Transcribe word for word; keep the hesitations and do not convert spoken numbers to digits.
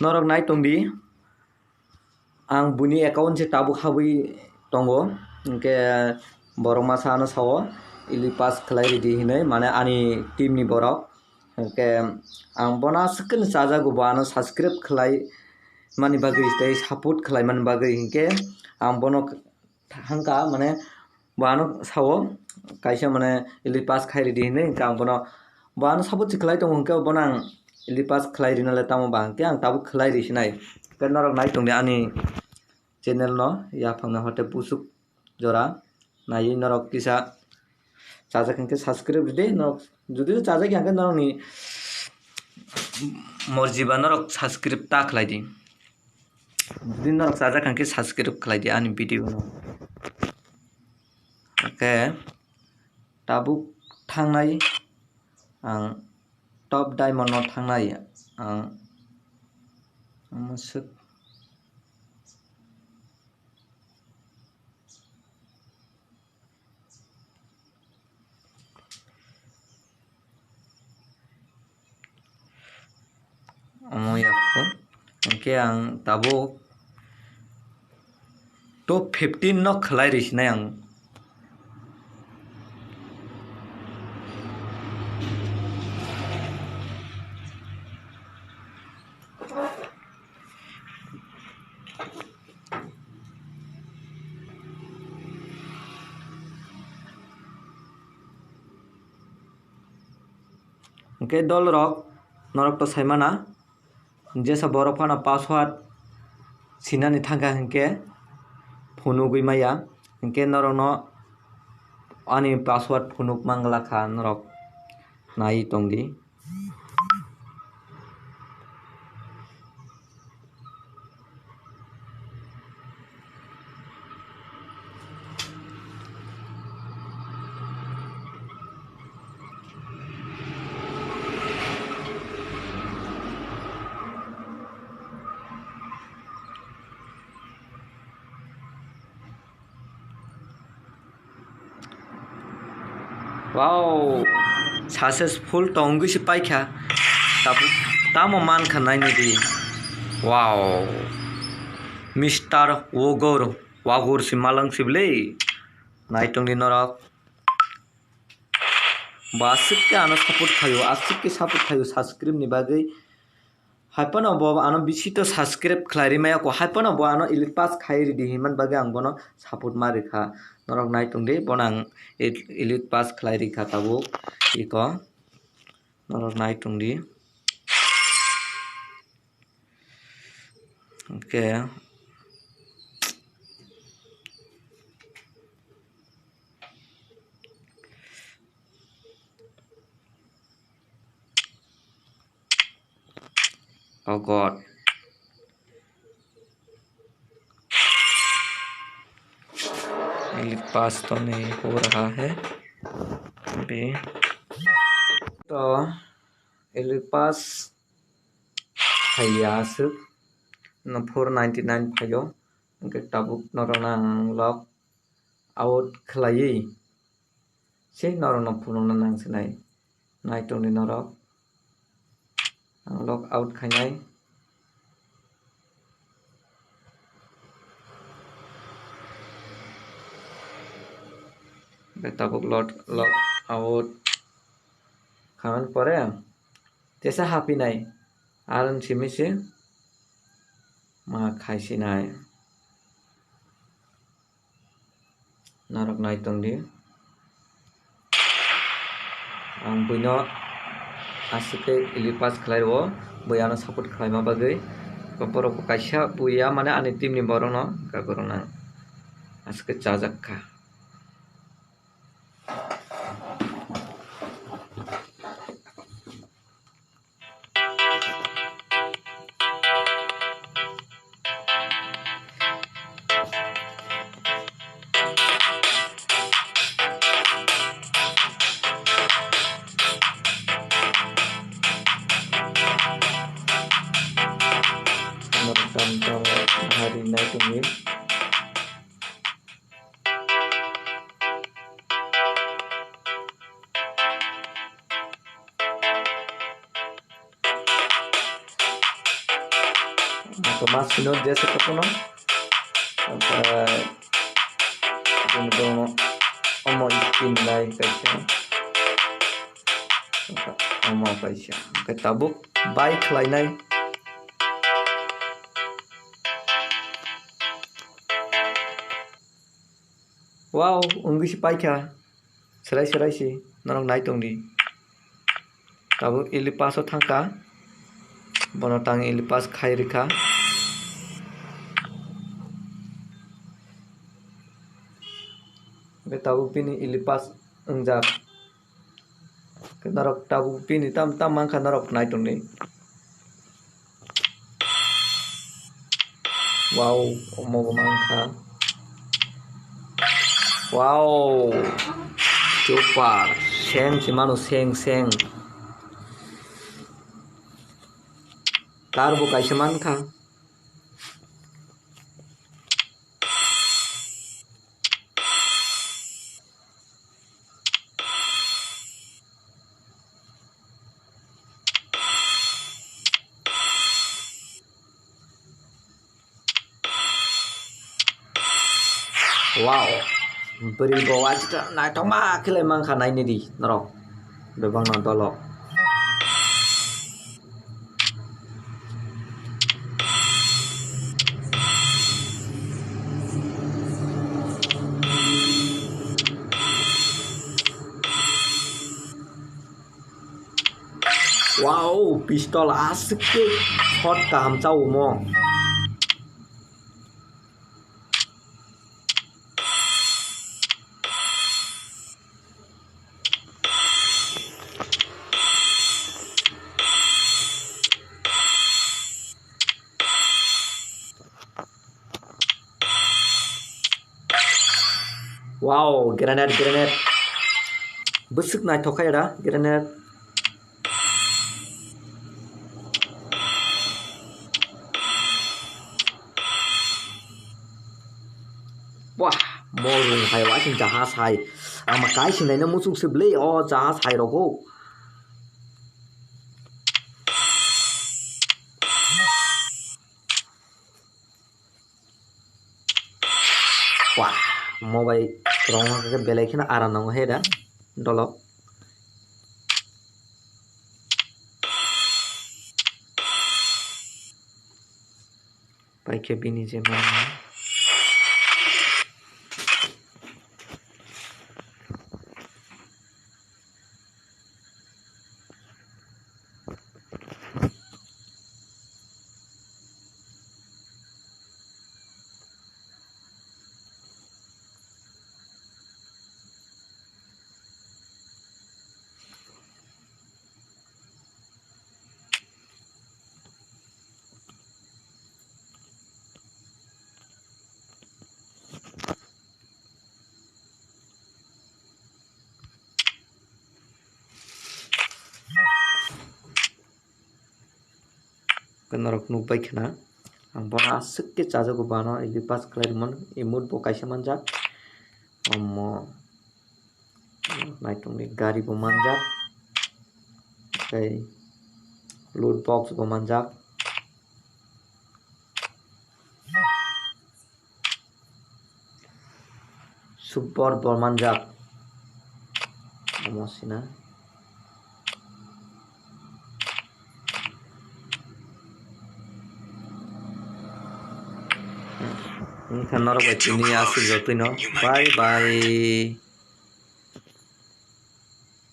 Norok nai tongdi, ang buini account se tabuk habwi tongo, hinkhe borok masa ano sao, elite pass khlai ridi hinwi, mane ani team ni borok. Hinkhe ang bono aswk khe chajago, bo ano subscribe khlai mani bagwi tei support khlai mani bagwi, hinkhe ang bono thangkha, mane bo ano sao kaisa mane elite pass khai ridi hinwi, hinkhe ang bono, bo ano support se khlai tongo, hinkhe bono ang elite pass khlai rina le tamo ba, hinkhe ang tabuk khlai ri sinai. Hinkhe norok nai tongdi ani channel no yaphang no hote busuk jora naiwi norok kisa chajak hinkhe subscribe ridi, norok jodi chajak ya hinkhe norokni morji ba norok subscribe ta khlai di. Jodi norok chajak hinkhe subscribe khlai di ani video no. Hinkhe tabuk thangnai ang top diamond no thangnai ang omo swk. Omo yakho. Hinkhe ang tabuk top fifteen no khlai rwi sinai ang. Hinkhe dol rok norok to saimana, jesa borok phano password sinani thangkha hinkhe phunugwi maya, hinkhe norokno ani password phunuk manglakha, norok nai tongdi. Wow, successful tongwi se paikha. Tabuk tamo mankha nainidi. Wow, Mister Wogor, Wagor se malang se bwle. Naitongdi norok. Bo aswk khe ano support khaio, aswk khe support khaio subscribe ni bagwi. Hai phano bo ano bisi to subscribe khlai ri maya kho, hai phano bo ano elite pass khai ridi hinmani bagwi ang bono support ma rikha. Norok nai tongdi, bono ang el-, elite pass khlai rikha tabuk iko. Norok nai tongdi. Okay. Oh God. Elite pass to nahi ho raha hai. Abhi to elite pass phaiya aswk. No four ninety nine phaio. Hwnkhe tabuk norok nang log out khlaiwi. Se norokno phunukna nang sinai. Nai tongdi norok. Ang log out khainai. Hwnkhe tabuk log, log out khamani pore tesa hapinai. Aro simi se ma khaisinai. Norok nai tongdi. Ang buino aswk khe elite pass khlai rwo, bui ano support khlaima bagwi. Borok bo kaisa buya mane ani team ni borok no, hwnkhe borok no aswk khe chajak kha. Norok tam tam hari nai tongwi. Amo to ma sino dress kotorno. Omo skin lai kaisa. Omo kaisa. Hwnkhe tabuk buy khlainai. Wow, wngwi se paikha. Serai serai se norok nai tongdi. Tabuk Elite Pass o thangkha. Bono tang Elite Pass khai rikha. Hwnkhe tabuk bini Elite Pass wngjak. Norok tabuk bini tam tam mankha norok nai tongdi. Wow, omo bo mankha. Wow. Super. Seng se mano, seng, seng. Car bo kaisa mankha. Wow, bwrwi bo waisita naithokma khe lai mankha, nainidi norok bebakno dolo. Wow, pistol aswk khe shot kaham cha omo. Wow, grenade, grenade. Bwswk naithok kha era, grenade. Wah, mo rung hai wa sing jahaj hai. Ama kai sing naina muchung se ble o jahaj hai rogo. Wah, mo bai rong khe belai kheno aram nango he da, dolok. Paikhe bini je mano. Norok nukbai khna, ang bono aswk khe chajago, bano Elite Pass khlai rwmani, emote bo kaisa manjak, omo naitongni gari bo manjak, tei loot box bo manjak. Super bo manjak. Omo sina. Wngkha norok bai tini aswk jotoi no. Bye bye.